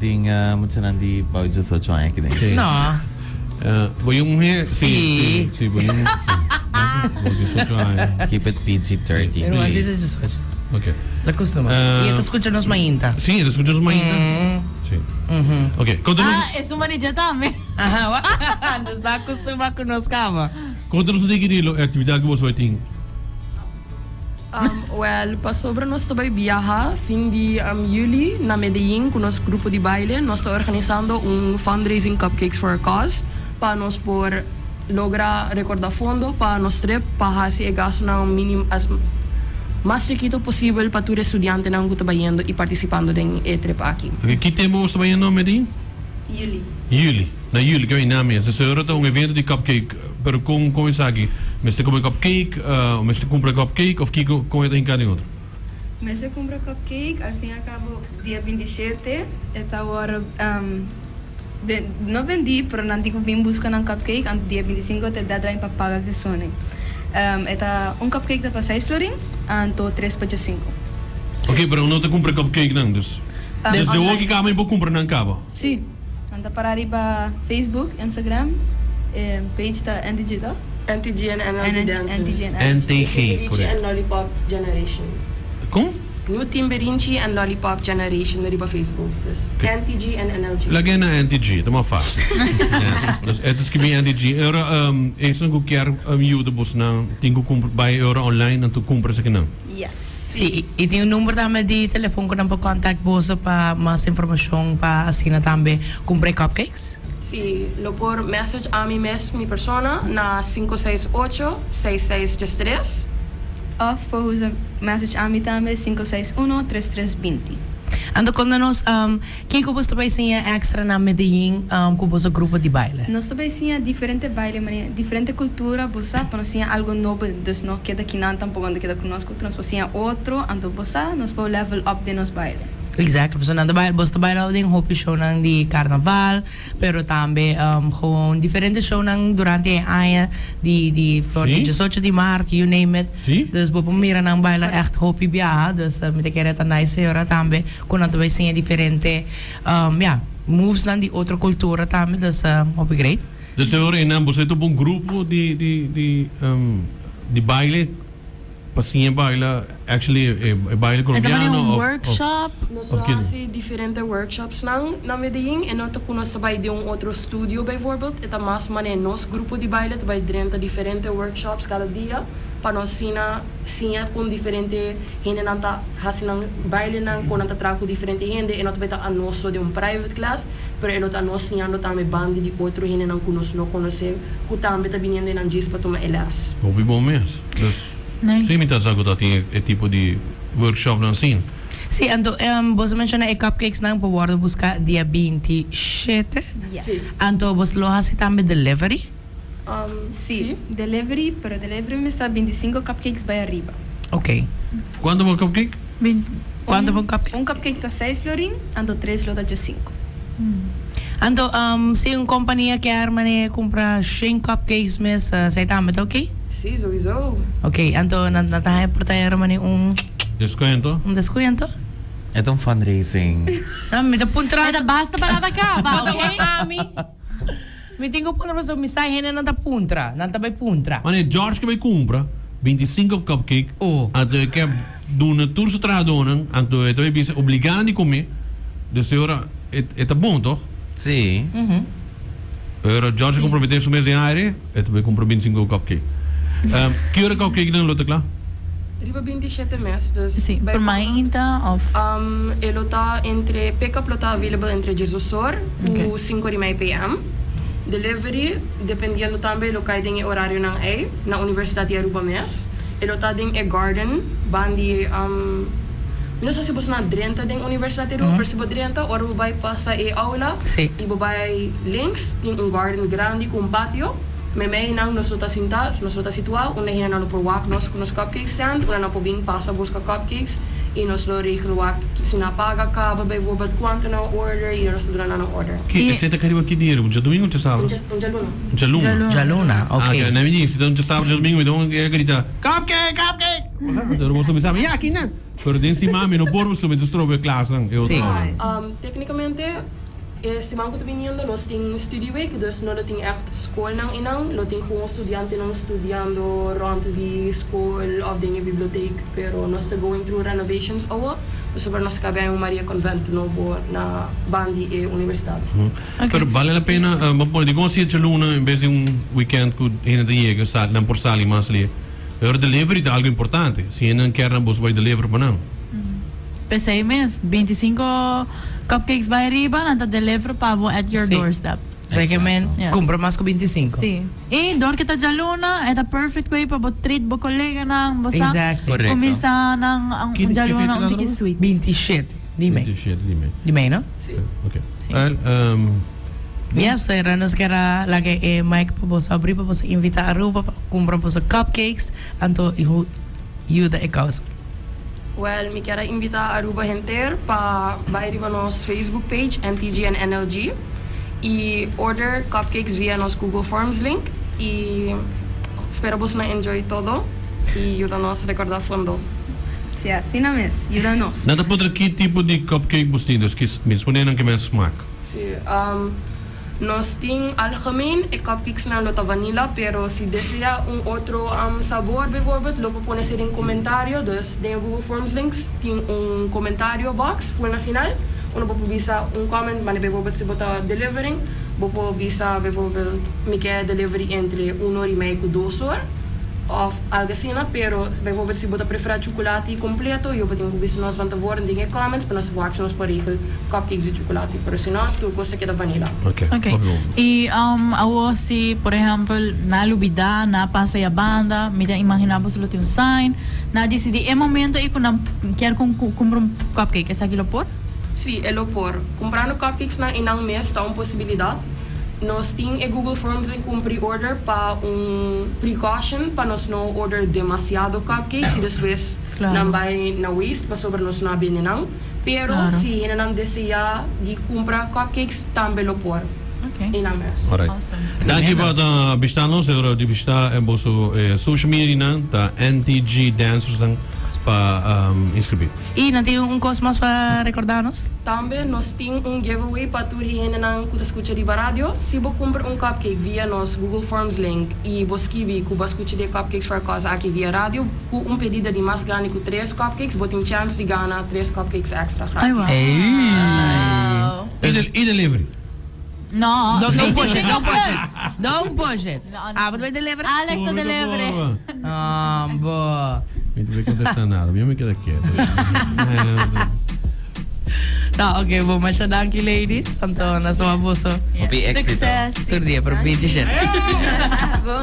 tin muchanan di bou 18 aña aki den. Sí. No. Bo yu muhe? Sí. Sí, sí, bo yu muhe. Bou 18 aña. Keep it PG-13. Pero así ta 18. Ok. La costuma. Y e ta scucha nos mainta. Sí, e ta scucha nos mainta. Sí. Ok, conta nos. Ah, e su manager tambe. Aha, nos ta acostuma cu nos cama. Conta nos un tiki di lo e actividad cu boso a tin. Wel, pasobra nos ta bai biaha fin di juli na Medellin cu nos grupo di baile. Nos ta organisando un fundraising Cupcakes for a Cause pa nos por logra recorda fondo pa nos trip pa haci e gastonan minim as mas chikito posibel pa tur e studiantenan cu ta bayendo y participando den e trip aki. Ok, ki tempo boso ta bayendo Medellin? Juli. Juli. Na juli ke na mes. Entonces ora ta un evento di cupcake, pero con con esaki? Mester come cupcake, mester cumpra cupcake of kico con e ta hinca den otro? Mester cumpra cupcake, al fin y al cabo dia 27 e ta worde no bendi pero nan tin cu bin busca nan cupcake anto dia 25 ta e deadline pa paga kesonen. E ta un cupcake ta pa seis florin anto tres pa djasinco. Ok, pero no ta cumpra cupcake nan dus. Desde hoki caba mi por cumpra nan caba? Si. Nan ta para riba Facebook, Instagram, e page ta NTG toch? NTG and NLG Dancers. NTG and NLG. NTG, Timbirichi correct. and Lollipop Generation. Kon? New Timbirichi and Lollipop Generation riba Facebook. Dus NTG and NLG. Lag'é na NTG, ta mas fácil. Yes. Dus e ta skibi NTG. E ora esnan ku kier yuda bosnan tin ku kumpra bai e ora online anto kumpra esakinan. Yes. Sí, y tin un number tambe di telefon cu nan por contact boso pa mas informacion pa asina tambe cumpra e cupcakes? Sí, lo por message ami mes, mi persona, na 568 6633. Of por usa message ami tambe 561 3320. Anto conta nos Kiko bos ta bai siña extra na Medellin ku boso grupo di baile? Nos ta bai siña diferente baile manera diferente cultura bo sa pa nos siña algo nobo dus no keda kinan tampoco nan ta keda ku nos cultura nos por siña otro anto bo sa nos por level up den nos baile. Exacto pasobra nan ta baila bos ta baila den hopi shownan di carnaval pero tambe gewoon diferente shownan durante e aña di di flor di diesocho di maart you name it dus bo por mira nan baila echt hopi biaha dus mi ta kere ta nice e ora tambe Cu nan ta bay siña diferente ya moves nan di otro cultura tambe dus hopi great. De seguro y nan boso ta un grupo di di di di baile pa siña baila actually e baile colombiano un of workshop? Nos of lo kico? haci diferente workshops nan na Medellin e no ta cu nos ta bay den un otro studio bijvoorbeeld e ta mas mane nos grupo di baile ta bay drenta diferente workshops cada dia pa nos sina siña con diferente hendenan ta hasi nan bailenan, kon nan ta traha ku diferente hende, e no ta bai ta anos so den un private class, pero e lo ta anos siñando tambe banda di otro hendenan ku nos no konosé, ku tambe ta biniendo einan djis pa tuma e les. Hopi bon mes. Dus, si mi ta sa ku ta tin e tipo di workshopnan asin. Sí, anto bos a menshoná e cupcakesnan por wòrdu buská dia 27. Yes. Sí. Anto bos lo hasi tambe delivery? Sí, delivery, pero delivery mester ta 25 cupcakes bai ariba. Ok. Cuanto pa un cupcake? Cuanto pa un cupcake? Un cupcake ta seis florin, anto tres lo ta djesinku. Anto si un compania kier mane cumpra shen cupcakes mes, esei tambe ta ok? Sí, sowieso. Ok, anto nan ta haña por ta era mane un. Descuento? Un descuento? E ta un fundraising. No, mi ta puntra. E ta basta para ta caba, Bo ta ok? wak ami. Mi tin ku puntra pasobra mi sa hende nan ta puntra, nan ta bai puntra. Wanneer George ke bai kumpra 25 cupcake, anto e ke duna tur su trahadónan, anto e ta bai bisa obligá nan di kome, dus e ora e ta bon toch? Sí. E ora George a komprometé su mes den aire, e ta bai kumpra 25 cupcake. Ki ora cupcakenan lo ta kla? Riba 27 mes, dus Sí, por bijvoorbeeld, mainta of? E lo ta entre, pickup lo ta available entre diesosor ku sinku ora i mei PM. Delivery, dependiendo tambe lo kai den e orarionan ei, na Universidat di Aruba mes. E lo ta den e garden, ban di, mi no sa si boso nan a drenta den Universidat di Aruba, pero si bo drenta, ora bo bai pasa e aula i bo bai links, tin un garden grandi ku un patio. Meimei nan nos lo ta sintá, nos lo ta situá unda hende nan lo por wak nos ku nos cupcake stand, unda nan por bin pasa buska cupcakes i nos lo regel wak si nan a paga kaba bijvoorbeeld kuantu nan a order i nos ta duna nan nan order. Ki esei ta kariba ki dia? Un djadumingu o djasabra? Un djaluna. Un djaluna. Djaluna, Ah, ok. na mi di si ta un djasabra djadumingu mi ta un e grita cupcake, cupcake! Anto boso bisa mi, ya aki nan. Pero den siman mi no por pasobra mi ta strobe klasnan e otro ora. Téknikamente e siman ku ta biniendo nos tin studieweek, dus no lo tin ègt skolnan einan, lo tin gewoon studiantenan studiando rònt di skol òf den e bibliotek, pero nos ta going through renovations awo, pasobra nos ta kabia un Maria Convent nobo na ban di e universidat. Pero bale la pena, bo pone dikon si e djaluna en bes di un weekend ku hende ta yega sa nan por sali mas lie. Pero delivery ta algo importante, si hende nan kier nan boso bai deliver pa nan. P'esei mes, 25 cupcakes bai riba, nan ta deliver pa bo at your Sí. doorstep. Rekemen Yes. kumpra mas ku 25. Sí. I dor ke ta djaluna, e ta perfect way pa bo treat bo koleganan, bo sa Exactly. Correcto. kuminsá nan un Ki- ki djaluna fecha un ta tiki aruba? sweet. 27 di mei. 27 di mei. Di mei, no? Sí. Ok. Sí. Well, um, Yes, era nos kier a laga e mic pa boso abri pa boso invita Aruba pa cumpra boso cupcakes anto yuda e causa. Well, mi kier a invita Aruba henter pa bai riba nos Facebook page NTG and NLG y order cupcakes via nos Google Forms link y spera boso nan enjoy todo y yuda nos recorda fondo. Si, asina mes, yuda nos. Nan ta puntra ki tipo di cupcake boso tin, dus ki mi ta pone nan ke men smaak. Sí, nos tin algemeen e cupcakesnan lo ta vanilla, pero si desea un otro sabor bijvoorbeeld lo por pone esei den comentario, dus den e Google Forms links tin un comentario box full na final unda bo por bisa un comment, mane bijvoorbeeld si bo ta delivering bo por bisa bijvoorbeeld mi ke delivery entre un or y mei cu dos or of algo asina, pero bijvoorbeeld si bo ta prefera chuculati completo yo bo tin cu bisa nos van tevoren den e comments pa nos wak si nos por regel. Cupcakes di chocolate, pero si no, tur cos ta keda vanilla. Ok, Ok. hopi bon. Y um, awor si, por ehempel, na lubida, na pasa ya banda, mi ta imagina boso lo tin un sign, na dicidi e momento ey cu nan kier cu cumpra un cupcake, esaki lo por? Sí, e lo por. Cumprando cupcakesnan eynan mes ta un posibilidad. Nos tin e Google Forms den cu un pre-order pa un precaution pa nos no order demasiado cupcakes y despues Claro. nan bay na waste pasobra nos no a bende nan. Pero Claro. si hendenan desea di cumpra cupcakes tambe lo por Ok. y nan mes. Alright. Awesome. Danki pa ta bishita nos. E ora di bishita en boso eh, social media nan ta NTG Dancers nan pa um, inscribi. Y nan tin un cos mas pa recorda nos? Tambe nos tin un giveaway pa tur e hendenan cu ta scucha riba radio. Si bo cumpra un cupcake via nos Google Forms link y bo skibi cu bo a scucha di e Cupcakes for a Cause aki via radio, Ku un pedida di mas grandi ku tres cupcakes, bo tin chèns di gana tres cupcakes èkstra Ai gratis. wow. E del- e delivery. No. Don't, don't push it, don't push it. Don't push it. Ah, bo ta bai deliver? Alex ta delivery. Ah, bo. Mi no ta contesta nada, mi me keda quieto. No, ok, bo masha danki ladies. Anto nos tuma boso Hopi éxito. Succes. tur dia, pero 27. Bon.